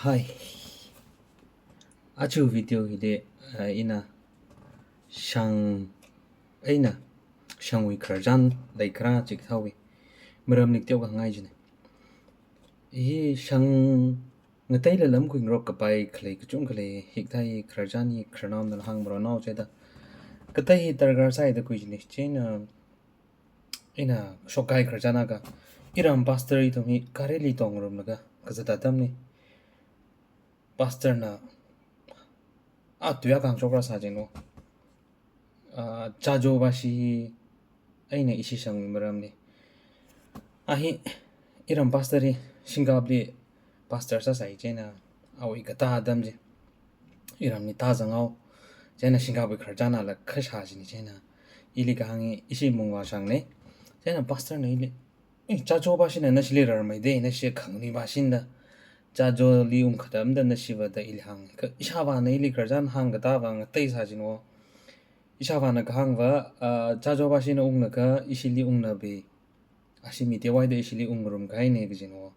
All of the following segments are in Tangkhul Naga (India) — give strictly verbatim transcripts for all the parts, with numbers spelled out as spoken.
Hi. Aja video hili, uh, ina shang, eina shangwui khararchan leikharā chikathāwui maramli teokha hāngngai jina. Hi shang ngateilala makhuingarok kapai khalei kachungkha lei, hikathā hi khararchan hi khararnaonala hāngmaronnao jida. Kathā hi darkar sāi da khui jina, chieina ina shokkahai khararchan akha. Iram pastor ithum hi garili tongngarumlaga kazat atamli, pastor na a tui akha hāngshok rāsā jina. Ah, Chajo Bashi hi eina ishi shangwui maramli. A hi iram pastor hi Singapore li pastor sāsai, chieina awui katā atam chi iramli tāzanghao. Chieina Singapore khararchanla khashā jina, chieina ili kahāng hi ishi mungvāshangna. Chieina pastor na ili, "Eh, Chajo Bashina nashili rarmeida, nashi khanganui Bashin da. Chajoli ungkhatamda nashiva," da ili hānga. Kha ishāvāna ili khararchan hāngkatāva ngateisā jina. Ishāvāna kahāngva, ah, Chajo Bashina unglaga ishili ungnabi, ashi mi teohaida ishili ungngarumkahaina kajina.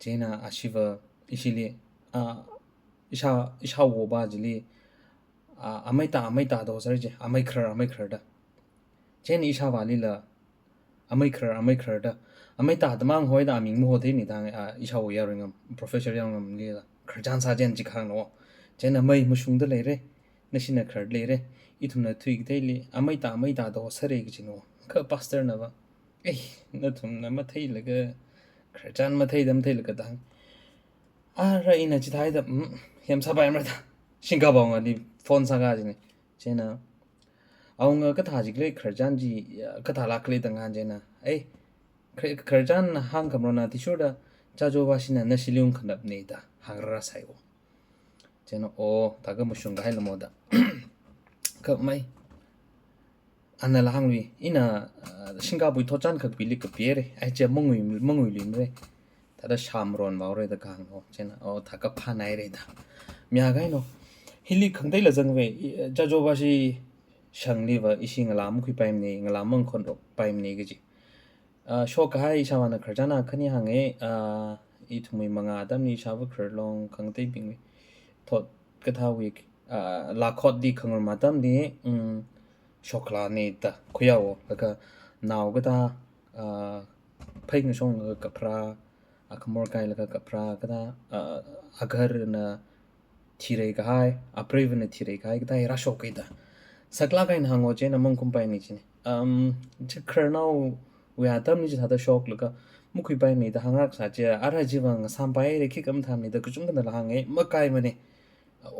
Chieina ashiva ishili, ah, ishā, ishāwo ba chili, ah, ameitā, ameitā da hosāra ji, amei kharar, amei kharar da. Chieina ishāvālila amei kharar, amei kharar da. Ameitā da mang hoida aming mahotheimida, ah, ishāwo Yaruingam, Professor Yaruingamlila khararchan sā chieina chihāngna. Chieina mei mashungda leira, nashina khararda leira, ithumna thuikatheili ameitā, ameitā da hosāra kajina. Kha pastor nava, "Eh, nathumna matheilaga, khararchan matheida matheilaga," da hānga. Ara ina chithāda, mm, hemsāpaimara da Singapore ngali phone sākā jina. Chieina, "Awunga, kathā jikhala khararchan chi, ya, kathālākhala?" da ngahān chieina, "Eh, khar-, khararchan hāngkhamaronna athishurda Chajo Bashina nashili ungkhanapna," da hāngrāsai wo. Chieina, "Oh, thākha mashungkahai lamo," da. Kha mei, anala hānglui, ina, ah, Singapore wui thotchan khak pili kapihaira, ai chi mangui, manguiluimara. Thāda shāmaronvāhaora da kahāngna. Chieina, "Oh, thākha phānāhaira," da. Mayākahaina. Hili khangateila zangva, i, Chajo Bashi shangliva ishi ngalā makhuipaimana, ngalā mangkhonrokpaimana kaji. Ah, shokkahai ishāvāna khararchan akhani hānga, ah, ithumwui mangā atamli ishāvā khararlong khangateibingwui thot kathāwui, ah, laa khotli khangarum atamli, mm, shoklāna da khuihaowa, laga nao kathā, ah, phei ngashonglaga kapharā, akhamor kailaga kapharā kathā, ah, agahar na thireikahai, apreivana thireikahai kathā hi rāshoka da saklāk eina hānga, chieina mangkumpaimana jina. Um, chi khararnaowui atamli chithāda shoklaga makhuipaimana da hāngrākasā chi, ara chiva ngasāmpaira, khikha mathāmana da kachungkhanala hānga, makaimana.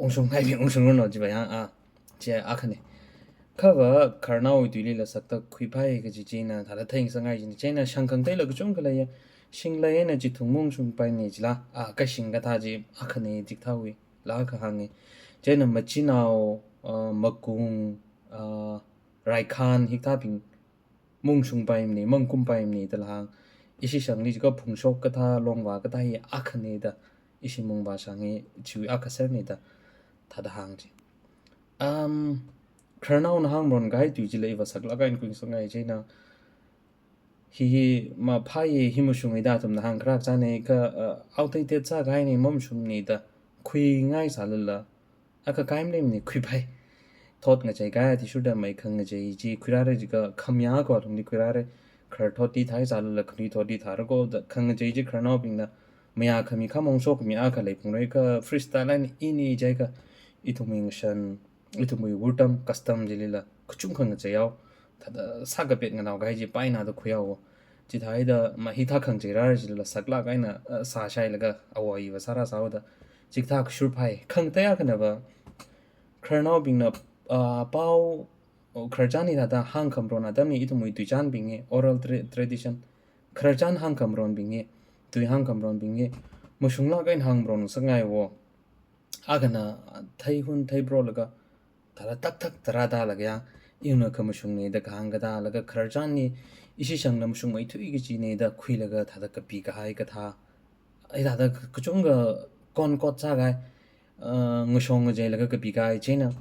Ungshunghaibing ungshungranu chiva yang, ah, chi akhana. Khava khararnaowui tuilila sakta khuipai kaji china thāda theingasakngai jina. Chieina shang khangateila kachungkha leiya. Shinglei eina chithung maungshungpaimana jila, ah, kashing kathā chi akhana, chikathāwuila kahānga. Chieina machinao, ah, makung, ah, raikhan hikathābing maungshungpaimana, mangkumpaimana dala hānga. Ishi shangli jiakha phungshok kathā, longvā kathā hi akhana da ishi mungvāshanga, chiwui akha serna da thāda hānga ji. Um, khararnaona hāngmaronkahai tui chila iva saklāk eina khuingasakngai china. Hi, hi maphāya, hi mashunga da athumna hāngkharā china, kha, uh, outdated sākahaina, mamashungmana da khuingaisālala, akha kai maleimana, khuipai. Thot ngacheikahai athishurda mei khangachei chi khuirāra jiakha khamayā akha alungli khuirāra. Kharar thotli thāhaisālala khanuithotli thāra ko da khangachei chi khararnaobingna mayākhami, khamong shokkhami akha leiphalungra, kha freestyle eina ini jiakha ithumwui ngashan, ithumwui wurtam, custom chilila kachungkha ngacheihao. Thāda sākapet nganaokahai chi paina da khuihaowa. Chithāhaida ma hithā khangacheirāra chilala saklāk eina, uh, sāshailaga āwo āyiva sārāsāhaoda chikathā kashurpai. Khangatei akhanava khararnaobingna, uh, pao, oh, khararchan hi thāda hāngkhamaron atamli ithumwui tuichanbing hi, oral tra-, tradition, khararchan hāngkhamaronbing hi, tui hāngkhamaronbing hi mashunglāk eina hāngmaron ngasakngaiwo. Akhana theihun theiprolaga thāda taktak tharā tālaga ya, ina khamashungna da kahāng kathā, laga khararchan hi ishi shangna mashungmeithui kajina da khuilaga thāda kapikahai kathā, ai thāda kachungkha konkot sākahai, uh, ngashong ngacheilaga kapikahai china.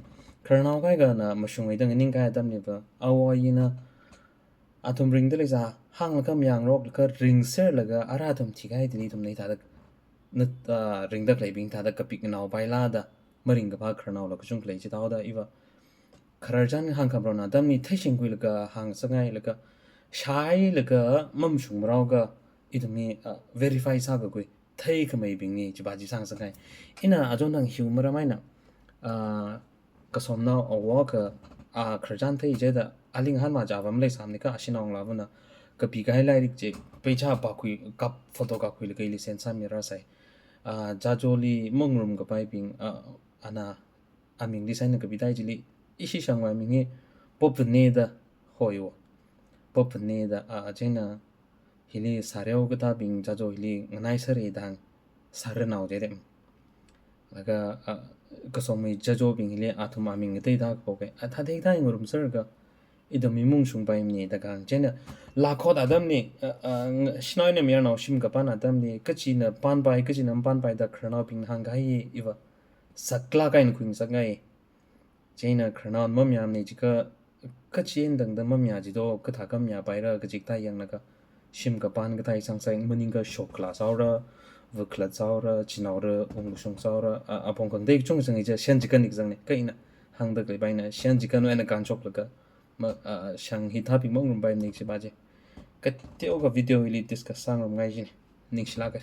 Khararnao kaikhana mashunga da nganingkahai atamliva, āwo āyina athum ringda leisā, hānglaga mayāngaroklaga ringserlaga ara athum thikahai thili ithumna hithāda nat, ah, ringda khaleibing thāda kapik nganao paila da, maringkaphā khararnaola kachungkha lei chithāda iva. Khararchan hāngkhamarao atamli theishingkhuilaga hāngsāngai laga, shailaga mamashungmarao akha ithumli, ah, verify sākakhui theikhameibingli chiva chi sāngasakngai. Ina achon thang hiwui maram eina, ah, kasomnao awo akha, ah, khararchan thei jida, ali ngahānmachāva maleisāmana kha, ashinao ngalāvana kapikahai lairik chi peichā pākhui, kap photo kapkhuilaga ili send sāmirasai. Ah, Jajoli mangarumkapaibing, ah, ana amingli sign kapidai chili, ishi shangwui aming hi Poppane da hoiwo. Poppane da, ah, chieina hili Sareo kathābing Jajo hili nganaiserra da hāng, Sareo nao jidem. Laga, ah, kasomwui Jajobing hili athum aming ngateida kapo kha, ah, thāda thāda ngarumserlaga, ithum mi mungshungpaimana da kahāng. Chieina laa khot atamli, ah, ah, ng-, shanao eina mayarnao shim kapān atamli, kachina pānpai, kachina mapānpai da khararnaobing hāngkahai iva saklāk eina khuingasakngai. Chieina khararnao mamayāmana jiakha, kachi eina tangda mamayā jido, kathākha mamayāpaira kaji kathā yanglaga, shim kapān kathā sāngasai, maningakha shokkhala sāhaora, vākhalat sāhaora, chinaora, ungkashung sāhaora, a, apong khangatei kachungkha zanga chi, shiyan chikān eina kazangna, kha ina hāngda khalei paina, shiyan chikānwui eina kānshoklaga, ma, a, shang hithābing mangarumpaimana chiva chi. Kateokha video hili discuss sāngarumngai jina, ningshilāka.